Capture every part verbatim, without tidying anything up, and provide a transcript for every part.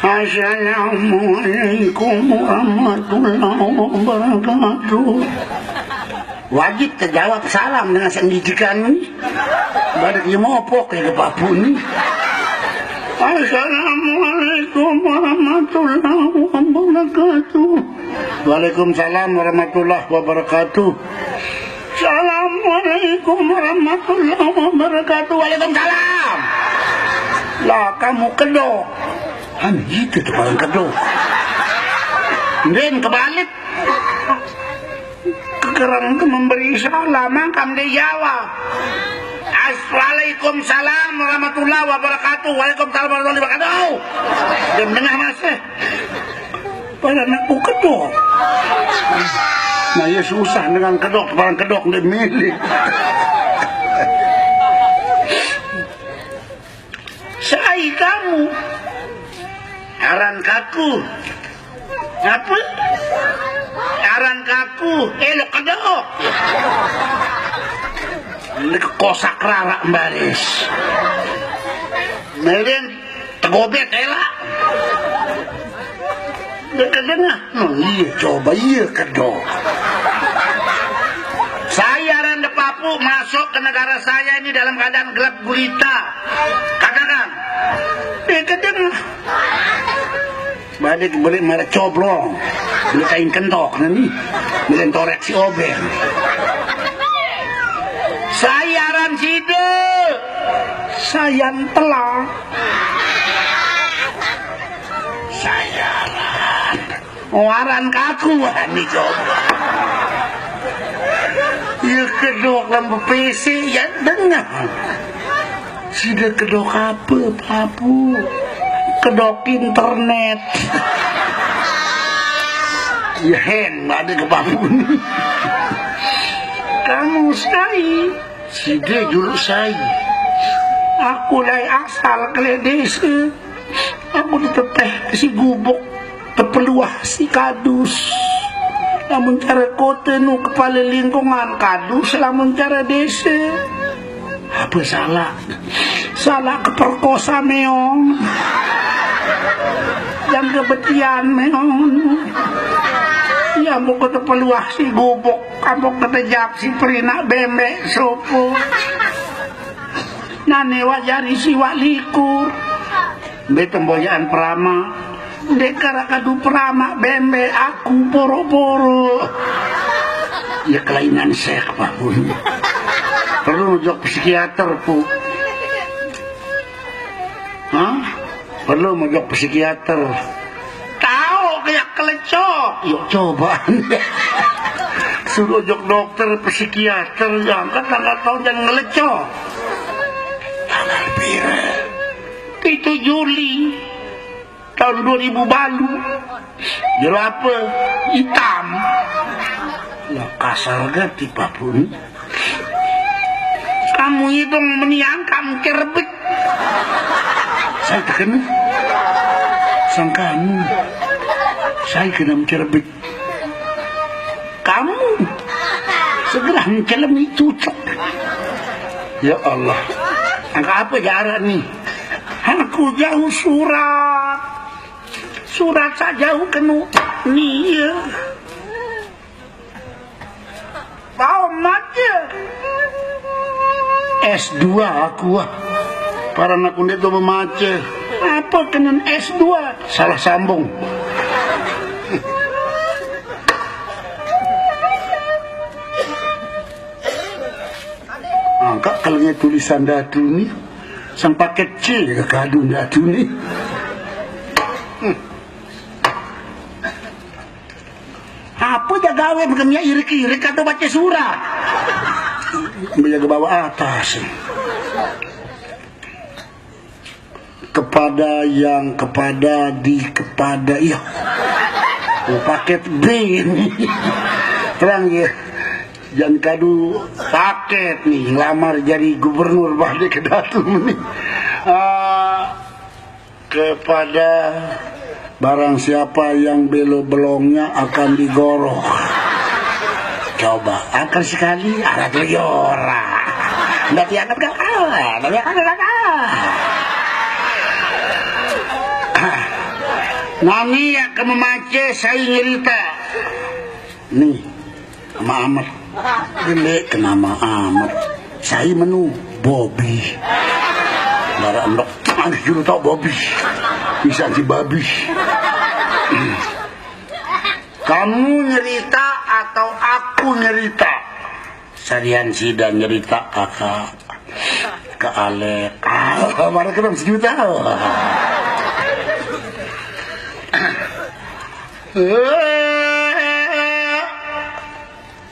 Assalamualaikum warahmatullahi wabarakatuh. Wajib terjawab salam dengan sing jijikan ni. Balik dia mopok ya ke papu ni. Assalamualaikum warahmatullahi wabarakatuh. Waalaikumsalam warahmatullahi wabarakatuh. Assalamualaikum warahmatullahi wabarakatuh. Waalaikumsalam. Lah, kamu kedok. Kan gitu tu orang kedok. Din kebalik. Kekerang ke memberi salam, makam dia jawab. Assalamualaikum warahmatullahi wabarakatuh. Waalaikumsalam warahmatullahi wabarakatuh. Dia menengah masih. Pada nak kedok. Nah, ya susah dengan kedok, barang kedok dia milih. Sai kamu. Aran kaku. Apa? Aran kaku. Eh, lo kedok. Ini kekosak rarak baris. Nah, ini tegobet elak. Dia kedengah. Oh, iya, coba, iya, kedok. Saya Randa Papu masuk ke negara saya ini dalam keadaan gelap gulita. Katakan. Dia kedengah. Balik beli marah coblong. Beli kain kentok ni. Beli torek si obeng. Saya Ran Side. Sayan telah. Saya Ran. Waran kaku ni coba. Ya kedok lampu P C ya dengar. Sida kedok apa, Papu? Kedok internet. Ya hen, ada ke Papu ni. Kamu sai. Sida juluk sai. Aku lai asal kele desa. Aku diteteh si gubuk, tepeluah si kadus. Lamun cara kota nu kepala lingkungan kadus, lamun cara desa. Apa salah? Salah keperkosa meong. Yang kebetian meong. Ya, buku tepeluah si gubuk, kampung ketejap si perinak bembek sopo. Nane wajari siwak likur. Mbe temboyaan perama. Ndek kara kadu perama bembe aku poro-poro. Ya kelainan sek, Pak Bun. Perlu jok psikiater, Pu. Hah? Perlu jok psikiater. Tahu kayak kelecok. Yuk coba. Suruh jok dokter psikiater, jangan tanggal tahun jangan ngelecok. Tanggal pira? Itu Juli tahun dua ribu balu. Jero apa? Hitam. Lah kasar gati, Pak Bun. Kamu hitung meniang kamu cerbit. Saya tekan. Sang kamu. Saya kena mencerbit. Kamu segera mencelemi cucuk. Ya Allah. Angka apa jarak ni? Aku jauh surat. Surat sak jauh kenu. Ni ya. Bau mace. S dua aku, ah. Para anak undek tu memace. Apa kenen S dua? Salah sambung. Angka kalenge tulisan datu ni, sang paket C ke kadu datu ni. Hmm. Apa ja gawe mengkemia irik-irik atau baca surat? Menjaga bawah atas. Kepada, yang, kepada, di, kepada, iya. Oh, paket B ni. Terang ya. Jangan kadu paket ni, lamar jadi gubernur balik ke datu ni. Ah, kepada barang siapa yang belo belongnya akan digorok. Coba, angkat sekali, ada tuh yora. Ndak diangkat gak kalah, ndak diangkat gak kalah. Nani ya ke memace sai nyerita. Nih, ama Amet. Gede kenama Amet. Sai menu Bobi. Bara endok, aduh, juru tau Bobi. Bisa si babi. Kamu nyerita atau aku nyerita? Sarian sida nyerita, kakak. Ke Alek. Ah, mana kena sejuta.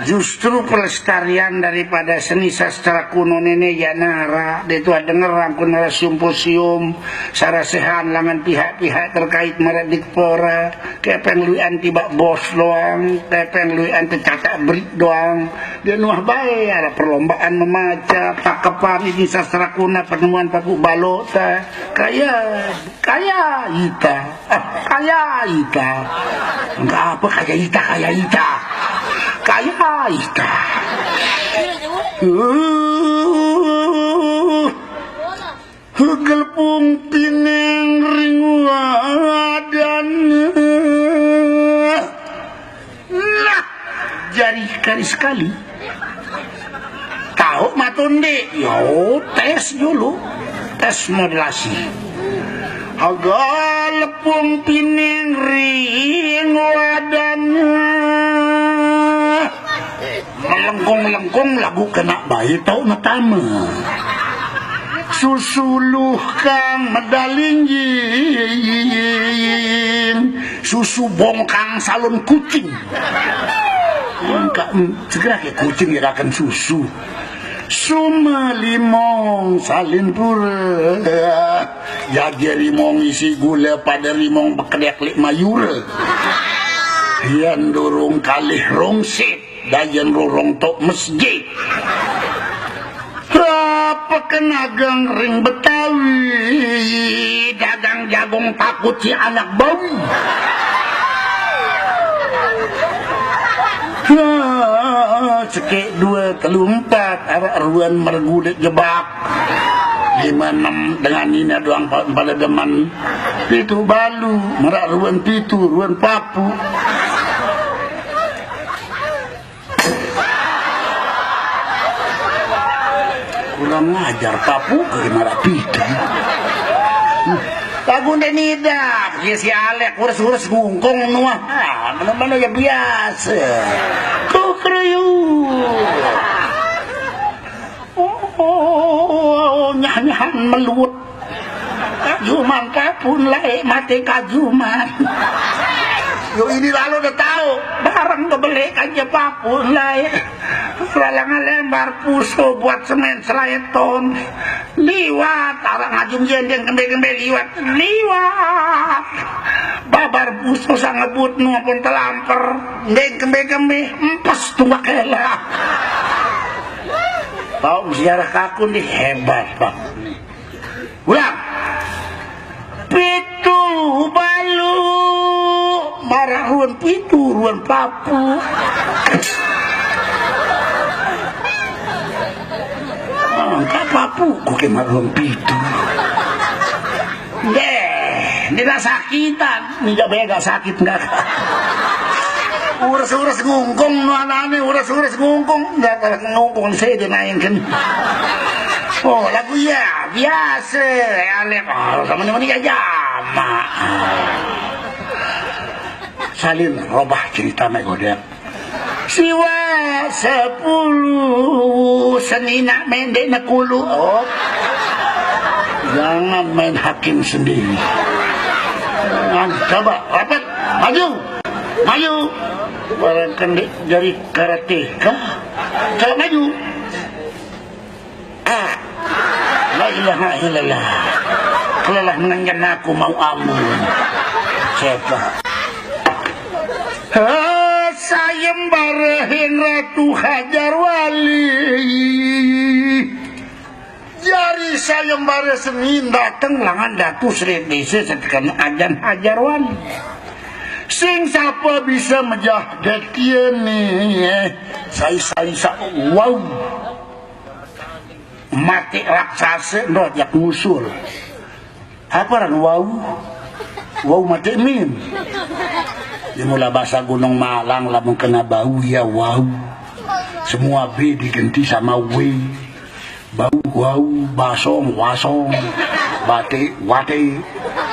Justru pelestarian daripada seni sastra kuno nene ya nara, dia tu denger rangkun nara simposium, sarasehan langan pihak-pihak terkait mara dikpora, kepeng luian tibak bos doang, kepeng luian tecacak berik doang. Dia nuah bae ada perlombaan memaca, pakepan ini sastra kuno, pertemuan paku balota. Kaya, kaya ita. Ah, kaya ita. Enggak apa kaya ita, kaya ita. Kaya ita. Uh, gelpung pineng ring wadan. Nah, jari kali sekali. Tahu matunde, yo tes dulu, tes modulasi. Aga lepung pining ring wadan. Melengkung-lengkung lagu kena bayi tau metama. Susuluh kang medalinjing, susu bongkang salon kucing. Engka, segera ke kucing ya akan susu. Sumelimong salin pura. Jaje rimong isi gula, pada rimong bekedek lik mayura. Yan durung kalih rongsit, dayan rorong tok masjid. Apa kenagang ring Betawi, dagang jagung takut si anak bawi. Nah, sekik dua telu empat, arak ruan mergulik jebak. Lima enam dengan ini doang pa-, pada demen. Pitu balu, merak ruan pitu, ruan papu. Kurang ngajar, papu ke merak pitu. Lagu nde nidak, ya si Alek, urus-urus ngungkung nuah. Ah, mana-mana ya biasa. Kukriu. Oh, nyah-nyahan meluut. Kajuman papun lae mate kajuman. Yo ini lalu udah tahu, barang kebeli aja papun lae. Lalangan lembar puso buat semen selaeton. Liwat, arah ngajum jendeng kembe-kembe liwat. Liwat. Babar puso sangebut nuapun telamper. Deng kembe-kembe, empes tumbak hela. Tahu sejarah kakun nih hebat, Pak. Ulang. Pitu balu, marah ruan pitu, ruan papu. Angka papu, kuke marah ruan pitu. Deh, ini dah sakitan. Ini gak bega sakit enggak. Urus-urus ngungkung no anane, urus-urus ngungkung. Enggak, kalau ngungkung saya dia naengkeun. Oh, lagu ya biasa, ya Alek. Oh, sama teman ya jama. Salin robah cerita mek godek. Siwa sepuluh senina mende nekulu. Oh. Jangan main hakim sendiri. Nah, coba rapat, maju. Maju. Barang kendek jari karateka. Coba maju. Ah. La ilaha illallah. Kelelah mengenyan aku mau amun. Siapa? Ha, sayembara hing Ratu Hajar Wali. Jari sayembara seni dateng langan Datu Sri Desa setekan ajan Hajar Wali. Sing sapa bisa mejah detiene? Sai-sai sa wau. Mati raksasa ndo jak ngusul. Apa ran wau? Wau mati min. Ya mula bahasa Gunung Malang, lamun kena bau ya wau. Semua B diganti sama W. Bau, wau, basong, wasong, bate, wate,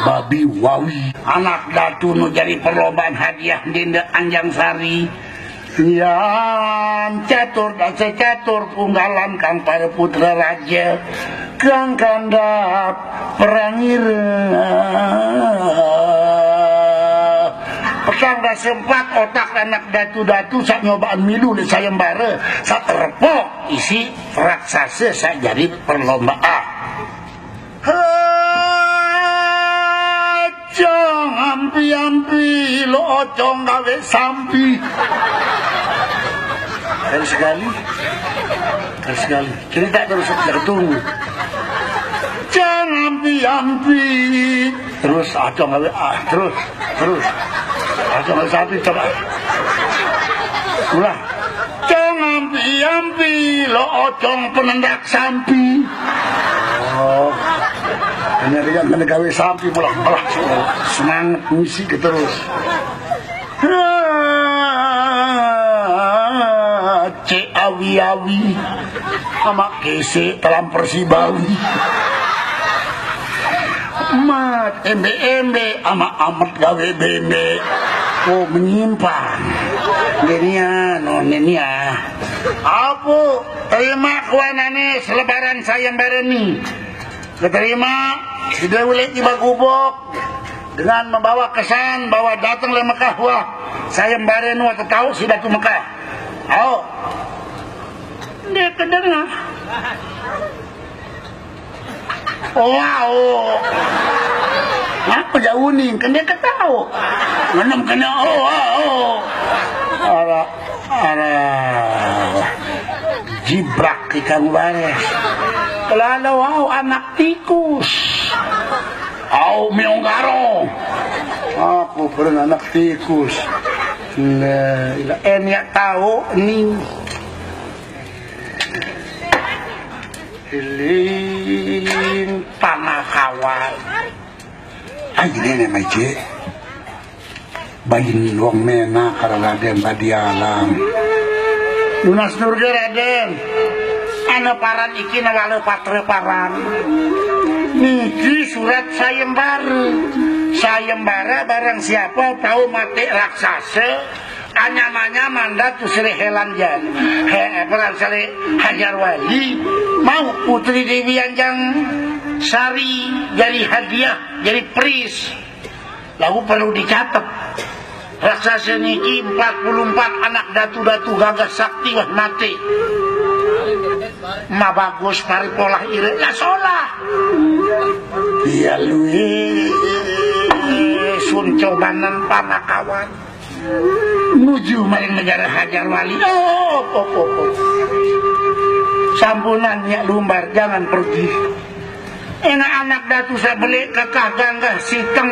babi, wawi. Anak datu nu jadi perlombaan hadiah Dinda Anjang Sari. Yan catur dan secatur punggalan kang para putra raja, kang kandap perangir. Petang dan sempat otak anak datu-datu sak nyobaan milu di sayembara, sak terpok isi raksasa sak jadi perlombaan. Hacang ampi-ampi, lo ocong gawe sampi. Terus sekali, terus sekali. Cerita terus, kita tunggu. Cang ampi-ampi. Terus acong gawe, ah, terus, terus. Acong gawe sampi, coba. Ulah. Cang ampi-ampi, lo ocong penendak sampi. Oh. Ini dia kena gawe sampi, malah, malah semangat ngisi ke terus. Cek awi-awi, amak kesek telam persibawi. Mat, embe-embe, amak amet gawe bembe. Oh, menyimpang. Denia, no, nenia. Apu, terima kuanane selebaran sayembara ni. Keterima, sida ulik tiba gubuk dengan membawa kesan bahwa datang le Mekah, wah, sayembara nu atau tahu si Datu Mekah. Au. Dia kedengar. Wow. Apa jauh ni? Kan dia ketahu. Ngenem kena, oh, oh, oh. Ara, ara. Jibrak ikan bares. Kalau ada, wow, anak tikus. Au, miong garong. Aku pernah anak tikus. La ila-, en ya tahu ni. Hiling tanah kawal. Ai, ini nih, Maje. Bayin wong menak karo Raden Badialam. Lunas durga, Raden. Ana paran iki nawale patra paran. Niki surat sayembara. Sayembara barang siapa tahu mati raksasa, anyamanya mandat usri helan jan. He, peran sale Hajar Wali. Mau Putri Dewi Anjang Sari jadi hadiah, jadi pris. Lalu perlu dicatat. Raksasa niki empat puluh empat anak datu-datu gagah sakti wah mati. Ma bagus paripolah ira ya solah. Iya lui sun cobanan panakawan. Nuju maring negara Hajar Wali. Oh, oh, oh, oh. Sampunan Nyak Lumbar, jangan pergi. Enak anak datu sabeli kekah ganggah siteng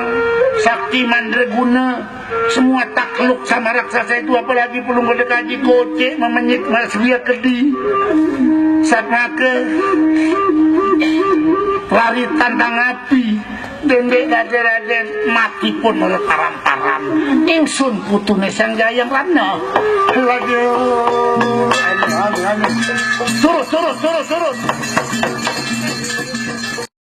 sakti mandraguna. Semua takluk sama raksasa itu, apalagi pelungguh dekaji kocek memenyit mas dia kedi. Satmaka lari tantang api. Dendek dade raden mati pun menurut param-param. Ingsun putune sang jayang rana. Lagi. Turus, turus, turus, turus.